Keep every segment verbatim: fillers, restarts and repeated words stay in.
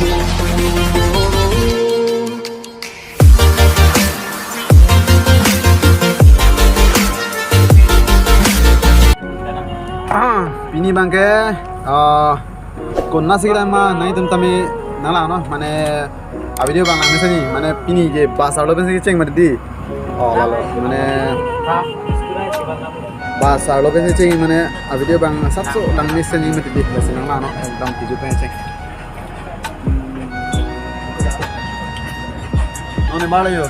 Pini abangke, ah, konatsi kelang ma nangtum tame nanglang non, mane a-video abang lang mesen ni, mane pini ke bus arlo pensi kecheng mati di. Oh, lalo, mane bus arlo pensi kecheng, mane a-video abang satso lang mesen ni mati di, lasi nanglang non, ekdom kiju pen cheng. Non ne mar lo yo.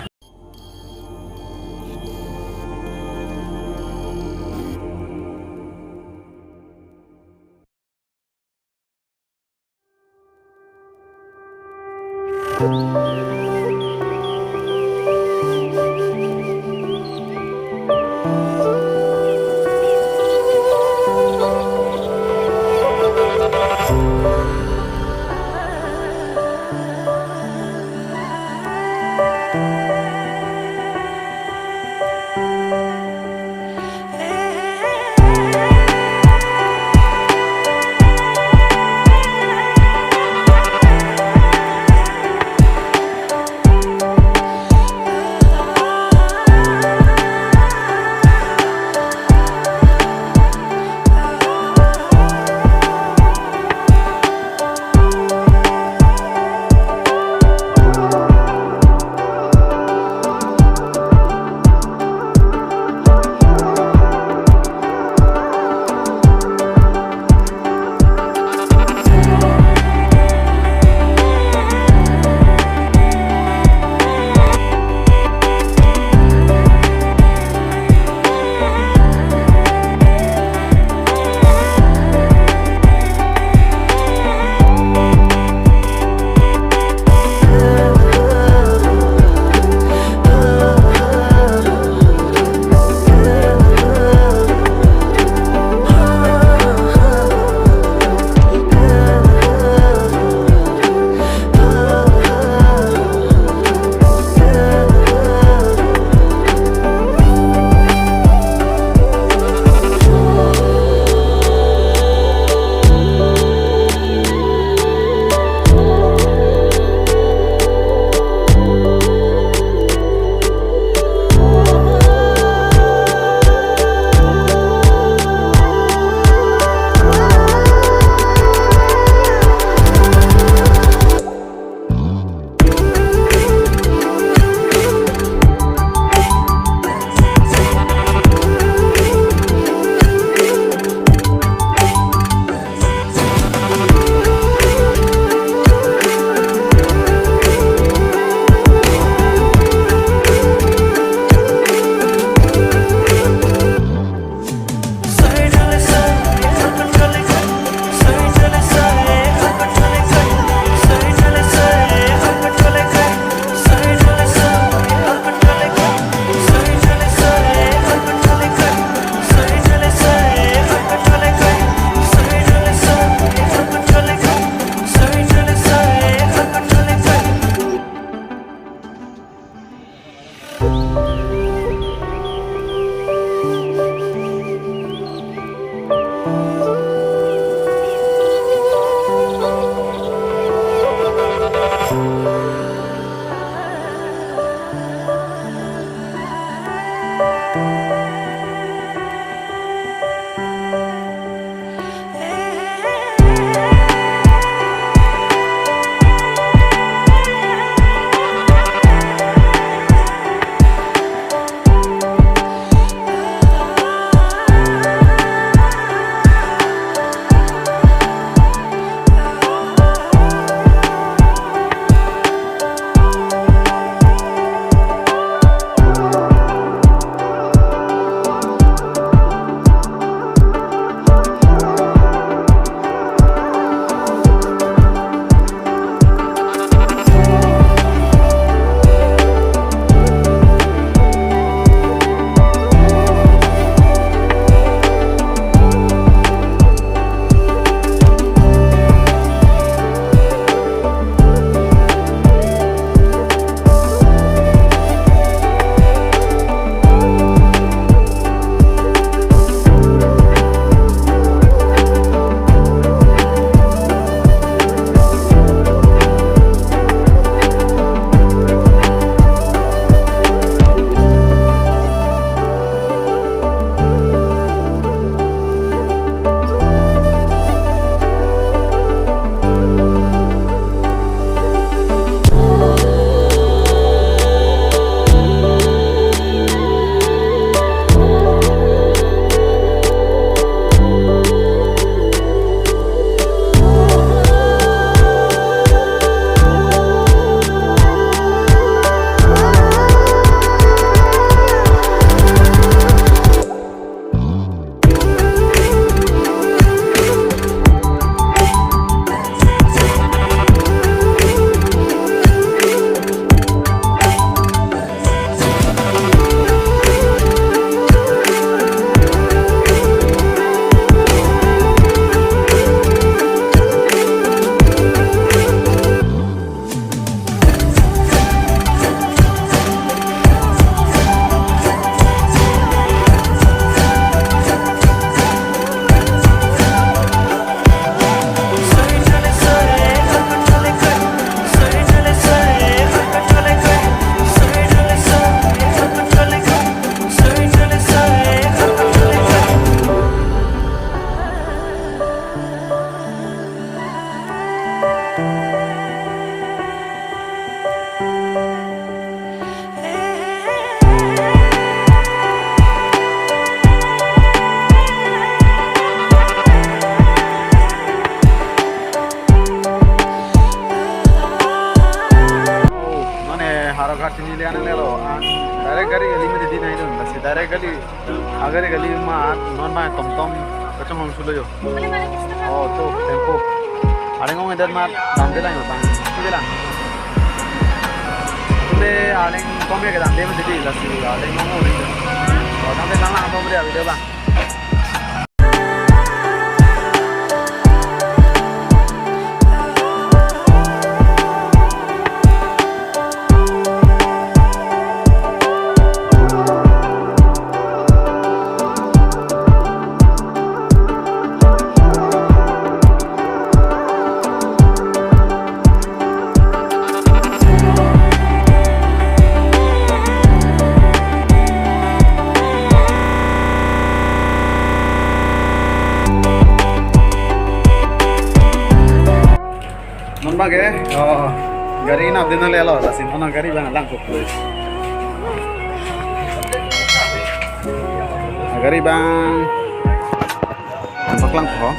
Ghat chini le anang lelo, an direct gari kali mati di nai dun, lasi direct gari, agari kali ma non ma tomtom kachonghong sulo jo. Oh, to tempo. Arleng ong edet ma damde lang bang. Sude lang. Tule arleng kom ya kedamde mati di, lasi arleng ong ori. Oh, damde lang lang, apa beri video bang. Non bang ke, oh, gari nap din nanglelo, lasi non gari bang lang kok. Gari bang. Paklang ko.